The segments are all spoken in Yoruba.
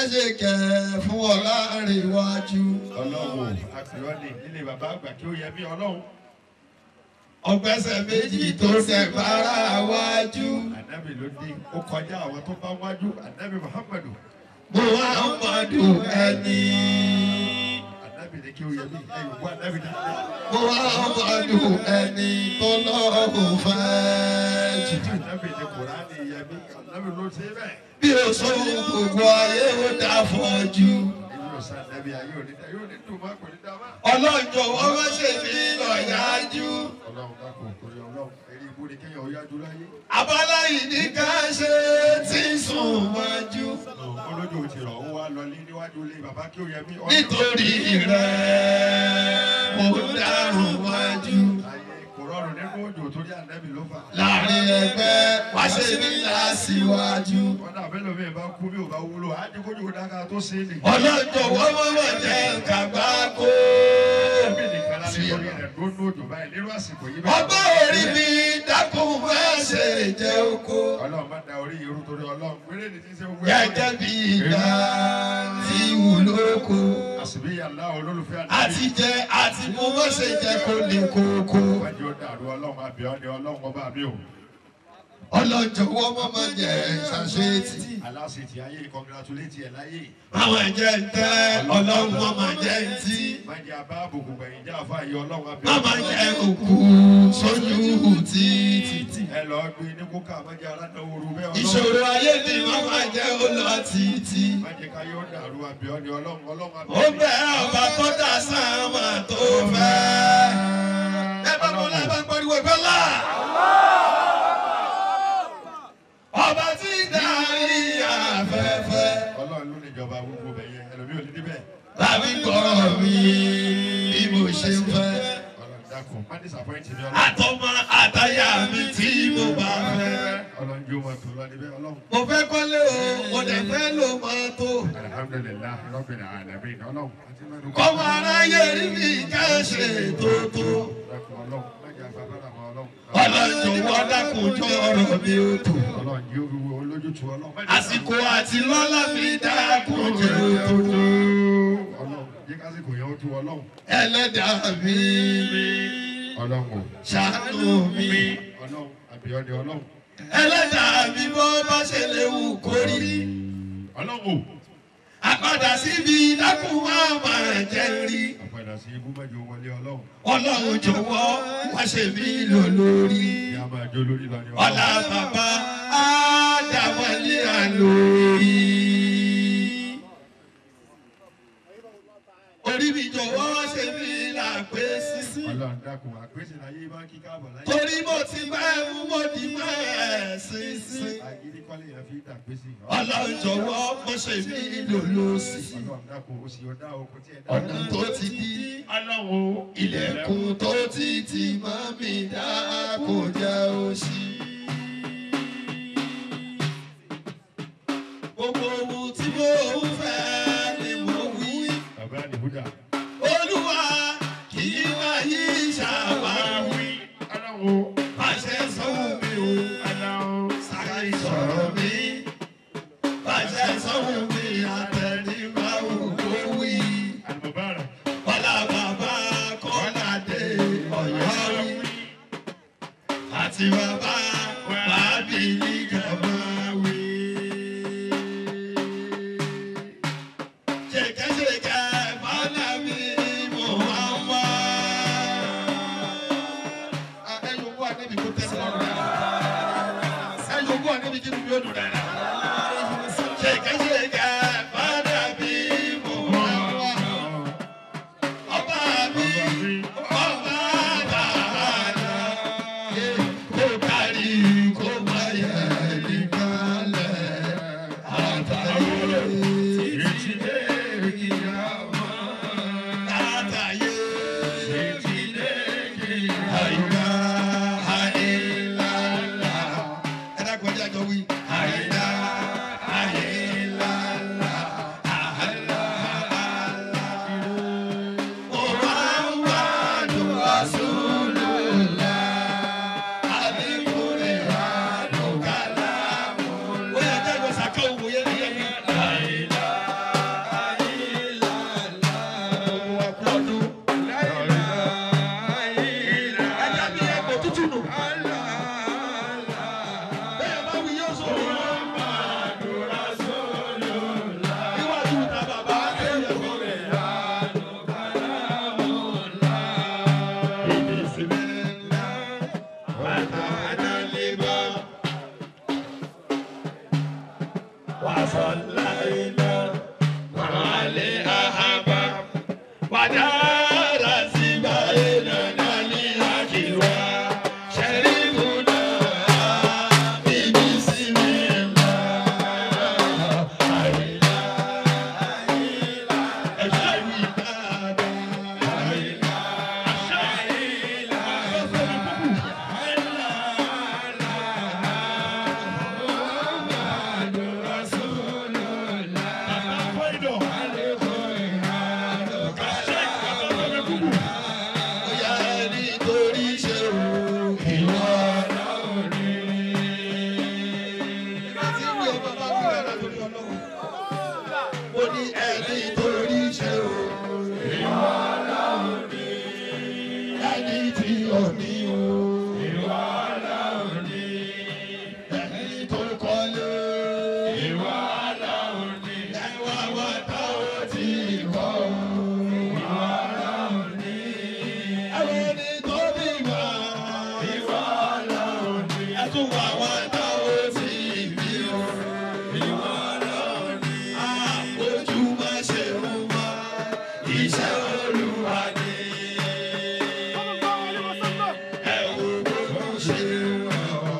Ṣèkẹ́ṣèkẹ́ fún Ọlárẹ̀wájú. Ọlọ́run àfihàn nílé bàbá àgbà kí ó yẹ mí Ọlọ́run. Ọ̀gbẹ́sẹ̀ méjì tó ṣẹ̀ bára wájú. Ànábì ló dé, ó kọjá àwọn tó bá wájú, Ànábì Muhammadu. Muhammadu ẹni. Ànábì ní kí ó yẹ mí, ẹ̀yìn wá Ànábì dáadáa. Muhammadu ẹni tó lọ́hùn fẹ́ jù. Ànábì ní Kùránì yẹ mí, Ànábì ló ṣe bẹ́ẹ̀. Bí o sọ gbogbo ayé ó dá fọ́jú. Èyí ò sá Ànábì ayé òní dá, yóò ní dùn má kò ní dá má. Ọlọ́run jọ̀wọ́ má ṣe mí lọ yájú. Ọlọ́run dákun torí Ọlọ́run, eré ibú ni kéèyàn ó yájú láyé. Abala yìí ní ká ṣe tí ń sùn mọ́jú. Olójú ti rọ̀ ó wá lọlé níwájú ilé bàbá kí ó yẹ mí. Nítorí rẹ̀ mo dárùn mọ́jú. Ayé kò rọrùn nínú òjò torí Ànábì ló fà. Láàrin ẹgbẹ́ wá ṣe mí lásìwájú. Wọ́n dà bẹ́ẹ̀ lómi ìbá kú bí ò bá wúlò, á jẹ́ kójú dáká tó ṣe é nì. Ọlọ́run jọ̀wọ́ má má jẹ́ kàgbákò. Ànábì nìkan lálẹ́ lórí rẹ̀ ló ní òjò báyìí nírú àsìkò yìí bẹ́ẹ̀. Ọgbọ́n orí mi dákun má ṣe jẹ́ oko. Ọlọ́run má da orí irú torí Ọlọ́run péré ní ti ṣe gbogbo ẹ̀. Gẹ́gẹ́ bí ìgbà tí wúlò kó. Àsìbí yàrá olólùfẹ́ Ànábì. Àti jẹ àti mú má ṣe jẹ́ kó lè kókó. Wájú ó dàrú Ọlọ́run àbíọ́ ni Ọlọ́run ọba mi ò. Ọlọ́run jọ̀wọ́ má má jẹ́ ṣàṣetì. Aláṣetì ayé congratulate ẹ̀ láyé. Àwọn ẹ̀jẹ̀ ń tẹ́ Ọlọ́run má má jẹ́ ń tí. Má jẹ́ abá àbùkù gbẹ̀yìn já àfa yìí Ọlọ́run àbíọ́. Má má jẹ́ òkú sójú títì. Ẹ lọ gbé ní kókà má jẹ́ aládàáwò rú bẹ́ẹ̀ Ọlọ́run. Ìṣòro ayé ni má má jẹ́ ó lọ títí. Má jẹ́ ká yóò dàrú àbíọ́ ni Ọlọ́run Ọlọ́run àbíọ́. Ó bẹ́ ọba tó dá sáàmà tó fẹ́. Ẹ bá mọ lábá ń pariwo ìfẹ́ lá. Ọba tí darí afẹ́fẹ́. Ọlọ́run ló níjọba gbogbo bẹ̀ yẹn, ẹlòmíì ò ní débẹ̀. Tàbí gbọ́rọ̀ mi bí mo ṣe ń fẹ́. Ọlọ́run dákun, má disappoint mi Ọlọ́run. Àtọmọ àtaya mi tí mo bá fẹ́. Ọlọ́run jó wọn tó lọ níbẹ̀ Ọlọ́run. Mo fẹ́ kọ́lé o, mo dẹ̀ fẹ́ lò mọ́tò. Alhamdulillahi Rabbil alamin Ọlọ́run. Kọ́mọ aráyé rí mi ká ṣe tótó. Dákun Ọlọ́run, má jẹ́ àgbàbára wọn Ọlọ́run. Ọlọ́run jọ̀wọ́ dákun jọ ọ̀rọ̀ mi ó tò. Ọlọ́run yóò wúwo olójútu Ọlọ́run. Àsìkò àti lọ́lá mi dákun jẹ́ ó tó. Ọlọ́run jẹ́ kásìkò yẹn ó tú Ọlọ́run. Ẹlẹ́dàá mi Ọlọ́run o. ṣàánú mi. Ọlọ́run àbíọ́ ni Ọlọ́run. Ẹlẹ́dàá mi bó bá ṣe léwu kórí. Ọlọ́run o. Àpadà síbi dákun máa máa jẹ́ rí. Àpadà sí ibú mẹ́jọ wọlé Ọlọ́run. Ọlọ́run jọ̀wọ́ wá ṣe mí lò lórí. Ìyá máa jó lórí lọ ni Ọlọ́run. Ọlá bàbá Ádámọ̀lé àlórí. Orí mi jọ̀wọ́ wá ṣe mí làpé sísí. Ọlọ́run dákun àpèsè láyé bá kíkà bọ̀ láyé. Torí mo ti bá ẹ mú mo di mọ́ ẹ sísí. Agídí kọ́lé yẹn fi dàgbé sí. Ọlọ́run jọ̀wọ́ má ṣe mí lò lósì. Ọlọ́run dákun ó sì ọ̀dá oko tí ẹ dá. Ọ̀nà tó ti dí. Ọlọ́run o. Ilẹ̀kùn tó ti tì mọ́ mi dákun jẹ́ òṣì. Gbogbo ohun tí mo ń fẹ́ ni mo wí. Bàbá Àlìhúdà. Olúwa kì í máa yí ṣàwáwí. Ọlọ́run o. Pàṣẹ sọ́wọ́ mi o. Ọlọ́run. Sáré sọ̀rọ̀ mi. Pàṣẹ sọ́wọ́ mi àtẹnimáwò kó wí. Àlùbárà. Kọ́lá bàbá Kọ́lá dé Ọ̀yọ́ rí. Àti bàbá Bábílì kàmá wí. Ṣèkẹ́ṣèkẹ́ bọ́lá mi mò ń wá. Ẹ yòókù ànábì kó tẹ́sí lọ́rùn dáadáa. Ẹ yòókù ànábì kí ni bí ó dùn dáadáa. Ṣèkẹ́ṣèkẹ́ bọ́lá mi mò ń wá. Ọba mi, ọba bàbá, kó kárí kó má yẹ nìkanlẹ̀ àtàyè Ìtìlẹ̀ kìyàmá. àtàyè Ìtìlẹ̀ kìyàmá. àyíká àìlàlà. Ẹ dákun ẹjẹ́ àjọ wí. Àìlà Ẹni tó rí ṣe o. Ìwọ Ọlọ́run ni. Ẹni tí ò ní o. Ìwọ Ọlọ́run ni. Ẹni tó kọ́lé. Ìwọ Ọlọ́run ni. Ẹwà wà tá ò tí kọ́ o. Ìwọ Ọlọ́run ni. Ẹni tó bímọ. Ìwọ Ọlọ́run ni. Ẹtún wà wà tá ò tí bí o. Ìwọ Ọlọ́run ni. Ojú má ṣe ń wá. Iṣẹ́ Olúwa ni. Ẹ wo bó ṣe ń rọ̀.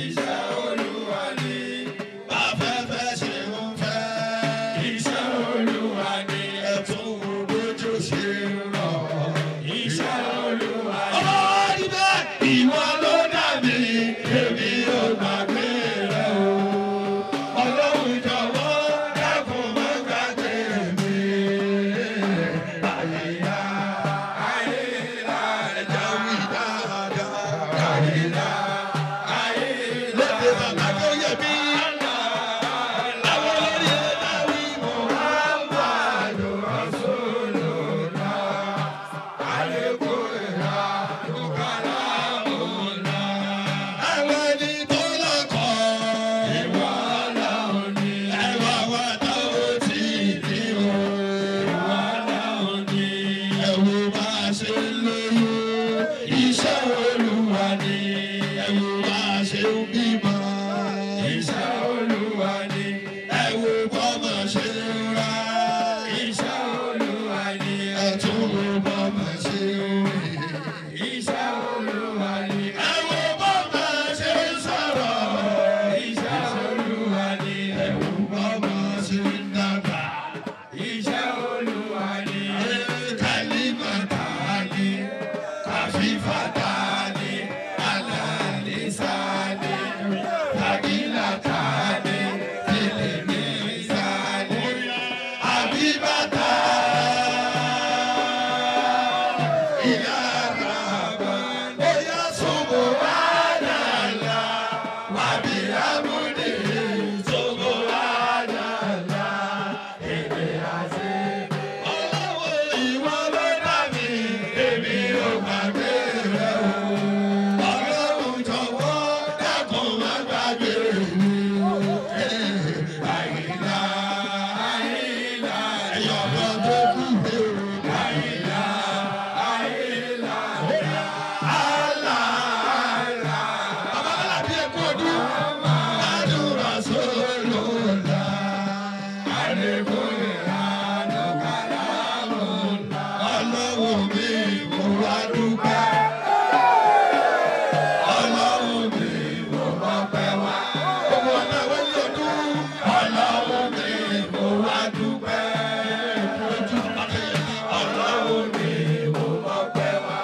Iṣẹ́ Olúwa ni. Afẹ́fẹ́ ṣe ń fẹ́. Iṣẹ́ Olúwa ni. Ẹ tún wo bójú ṣe ń rọ̀. Iṣẹ́ Olúwa ni. Ọmọ rí bẹ́ẹ̀. Ìwọ ló dà mí, èmi ò gbàgbé rẹ o. Ọlọ́run jọ̀wọ́ dákun má gbàgbé mi. Àyíká àyíká ẹja wí dáadáa. Àyíká àyíká lóde bàbá tó yẹ mí. Àwọn olórí ẹ̀dá wí Muhammadu Rasulullah. Àlékún ìlà Kalamullah. Àwọn ẹni tó lọ́kọ̀ọ́. Ìwọ Ọlọ́run ni. Ẹwà wa tá ò tí ì bí o. Ìwọ Ọlọ́run ni. Ẹ wo bá a ṣe ń lóyún. Iṣẹ́ Olúwa ni. Ẹ wo bá a ṣe ń bímọ. Iṣẹ́ Olúwa ni. Ẹ wo bọ́mọ ṣe ń rà. Iṣẹ́ Olúwa ni. Ẹ tún wo bọ́mọ ṣe ń rìn. Iṣẹ́ Olúwa ni. Ẹ wo bọ́mọ ṣe ń sọ̀rọ̀. Iṣẹ́ Olúwa ni. Ẹ wo bọ́mọ ṣe ń dàgbà. Iṣẹ́ Olúwa ni. Kálímà tani, kàfífà tani, alálísàní, tàgílà tani, tìlìmísàní, àbíbàtà. Ìyá Ràbà, bóyá sọ̀bọ̀ wà nàlá, wàbí àmúdé, sọ̀bọ̀ wà nàlá, èdè àṣẹ. Ọlọ́wọ́ ìwọ ló dá mi, èmi ò gbàgbé rẹ o. Ọlọ́run jọ̀wọ́ dákun má gbàgbé mi. Àyìnlá, àyìnlá, ẹ̀yọ̀ ọmọ tó kú dé o. Àyìnlá, àyìnlá, àlá, àlá. Bàbá Bọ́lá bí ẹkú ọdún. Àdúrà sólòlá. Àlékún ìlànà kàlámùlá. Ọlọ́run mi mo wá dúpẹ́. Ọlọ́run mi mo mọpẹ́ wá. Gbogbo ọ̀nà wáyé ọdún. Ọlọ́run mi mo wá dúpẹ́. Ọlọ́run mi mo mọpẹ́ wá.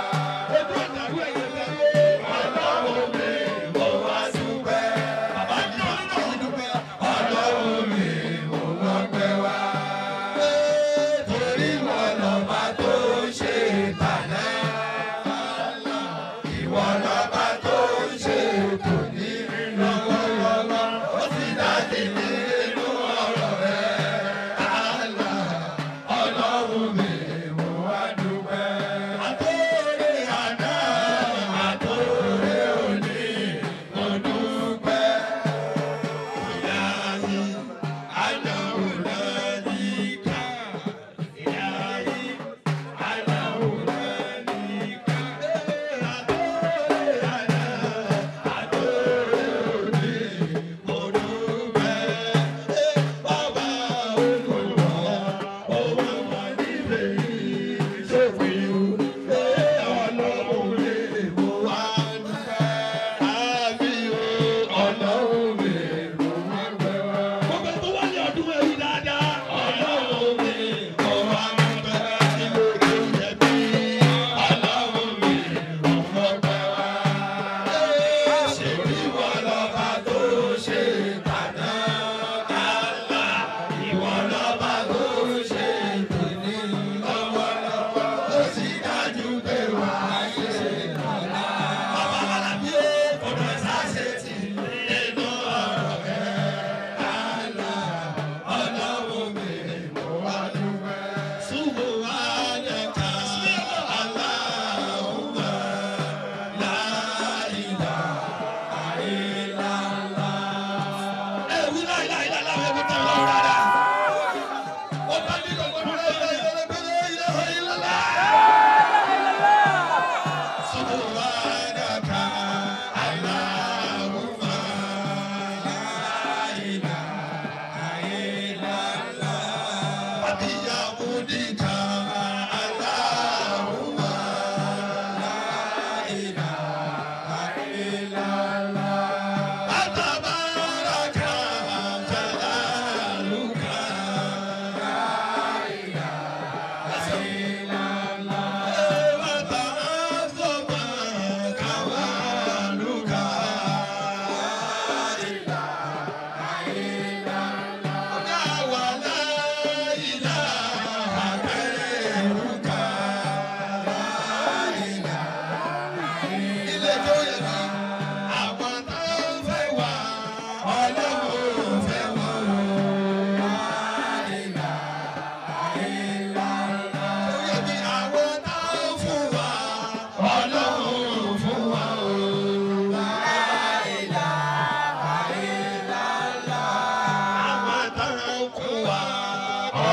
Ojú ọ̀dàrú ẹ̀yẹ bẹ̀rẹ̀. Ọlọ́run mi mo wá dúpẹ́. Bàbá mi ò ní dúpẹ́. Ọlọ́run mi mo mọpẹ́ wá.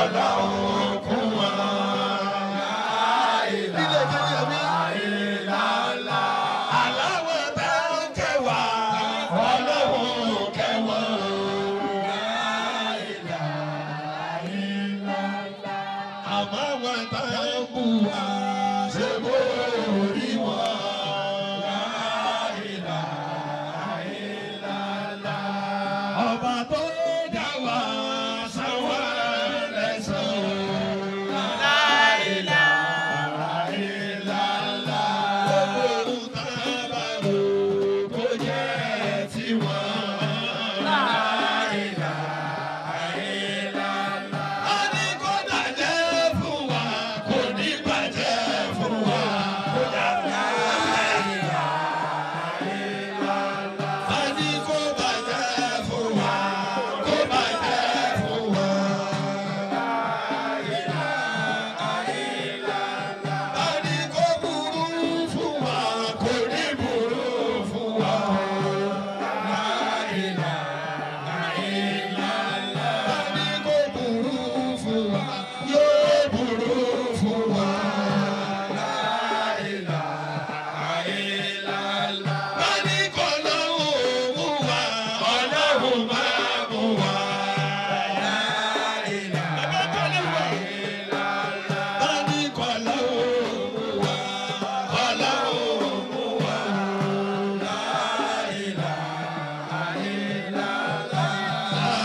Ọlọ́run kún wọn. Ilé ìjẹ́ mi. Aláwọ̀ bá ń kẹwàá, Ọlọ́run kẹwàá. Àmọ́ wọn tá ń bù wá, ṣé bó rí wọn? Ọba tó dá wa san wá lẹ́san. Gbogbo ohun tá a bá rò kó jẹ́ tiwọn. A ní kó bàjẹ́ fún wa, kò ní bàjẹ́ fún wa. A ní kó bàjẹ́ fún wa, kó bàjẹ́ fún wa. A ní kó burú fún wa, kò ní burú fún wa. A ní kó burú fún wa, yóò burú fún wa. A ní kó lọ́wọ́ mú wa, Ọlọ́run máa mú wa. A ní kó lọ́wọ́ mú wa, Ọlọ́run mú wa. La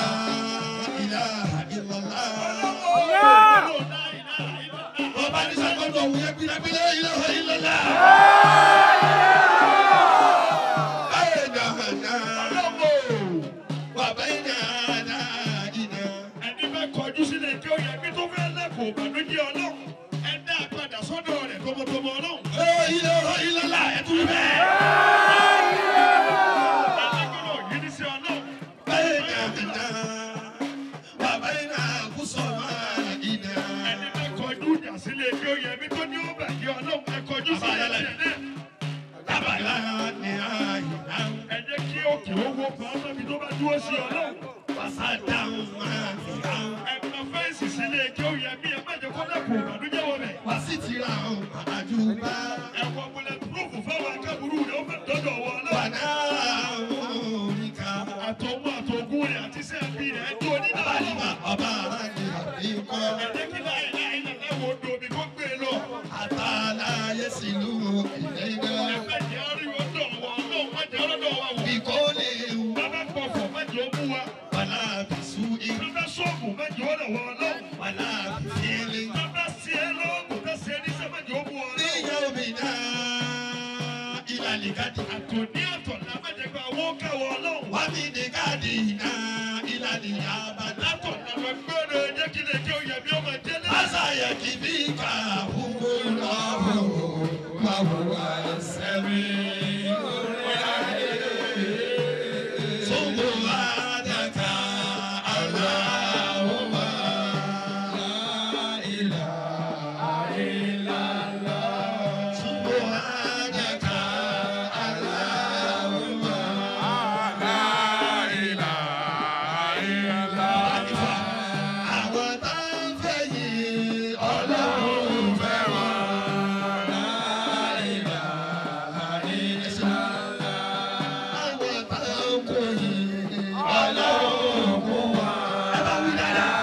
ilaha illallah. Ọba ní sàkóso òun yẹ gbìnàgbìnà ilaha illallah. Ẹni bá kọjú sílẹ̀ kí ó yẹ kí tó fẹ́ lẹ́kọ̀ọ́ ìbànújẹ́ Ọlọ́run. Ẹ dá a padà sọ́dọ̀ rẹ̀ tọmọtọmọ Ọlọ́run. Alágbèrò yìí ní sí Ọlọ́run. Ẹni bá kọjú ìjà sílẹ̀ kí ó yẹ kí tó ní ó bàjẹ́ Ọlọ́run. Ẹ kọjú sílẹ̀ tiẹ̀ náà. Ẹ jẹ́ kí òkè owó pa ọmọ mi tó bá dúró sí Ọlọ́run. Ẹ mọ fẹ́ǹsì sílẹ̀ kí ó yẹ mí ẹ má jẹ́ kó lẹ́kọ̀ọ́ ìbànújẹ́ wọ bẹ̀. Ẹ wọ bullet proof fáwọn akáburú rẹ̀ ó fẹ́ dọ́dọ̀ wọ Ọlọ́run. Àtọ̀hún àtọ̀gùn rẹ̀ àti sẹ́ẹ̀bì rẹ̀ ẹ tó nínú Ọlọ́run. Ọba ara ni àbíkọ́. Ẹ jẹ́ kí láì láì lẹ́lẹ́ wo domi kó gbé e lọ. Àtàláyé sílùú ìlẹ́gbẹ́. Ẹ má jẹ́ ariwo dọ̀ wọ Ọlọ́run, má jẹ́ ọlọ́dọ̀ wa wò. Bíkọ́ lè wù. Bàbá pọ̀fọ̀ má jẹ́ ó mú wa. Wàlá bìsú ì. Bàbá sọ́ọ̀bù má jẹ́ ọ̀rọ̀ wọ Ọlọ́run. Wàlá bìfílì. Bàbá sí ẹ lọ́ọ̀gùn tó ṣe níṣẹ́ má jẹ́ ó mú ọ Ọlọ́run. Níyà omi náà ìlàlẹ̀ káàdì. Àtòní àtọ̀lá má jẹ́ pé àwọn káwọ Ọlọ́run. Wà mí ní káàdì náà ìlàlẹ̀ àbàdà. Látọ̀lá lọ gbọ́dọ̀ jẹ́ kí lè jẹ́ òye bí ó máa jẹ́ lẹ́yìn. Àṣàyẹ̀ kì bí ká àbúkù lọ́wọ́ wà wà sẹ́mi. Sọ́wọ́ àdàkà aláwọ̀ Sọ́wọ́ àdàkà aláwọ̀. Àwọn tá ń fẹ́ yìí Ọlọ́run fẹ́ wọn. Àwọn tá ń kó yìí Ọlọ́run kó wọn. Ẹ bá wí dáadáa.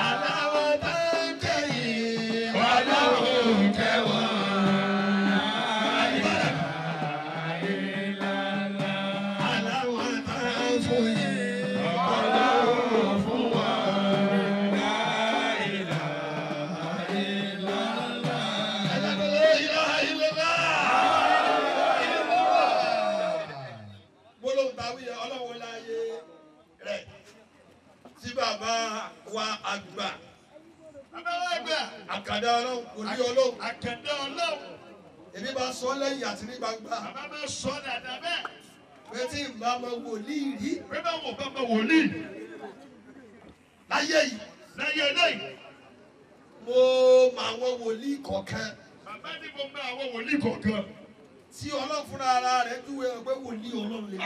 Aláwọ̀ tá ń kẹ́ yìí Ọlọ́run kẹ́ wọn. Aláwọ̀ tá ń fún yìí Ọlọ́run fún wọn. Gbólóhùn táwí yẹn ọlọ́wọ́ láyé rẹ̀ tí bàbá wa àgbà Bàbá wa gbà. àkàndá ọlọ́run kò ní ọlọ́run Àkàndá Ọlọ́run. èmi bá sọ lẹ́yìn àti ní gbangba Bàbá máa sọ dáadáa bẹ́ẹ̀. pé tí n bá mọ wòlíì rí Pé báwo bá mọ wòlíì láyé yìí láyé eléyìí. mo mọ àwọn wòlíì kọ̀ọ̀kan Bàbá ní mo mọ àwọn wòlíì kọ̀ọ̀kan. tí ọlọ́run fúnra ara rẹ̀ júwe hàn pé wòlíì ọlọ́run lè lè.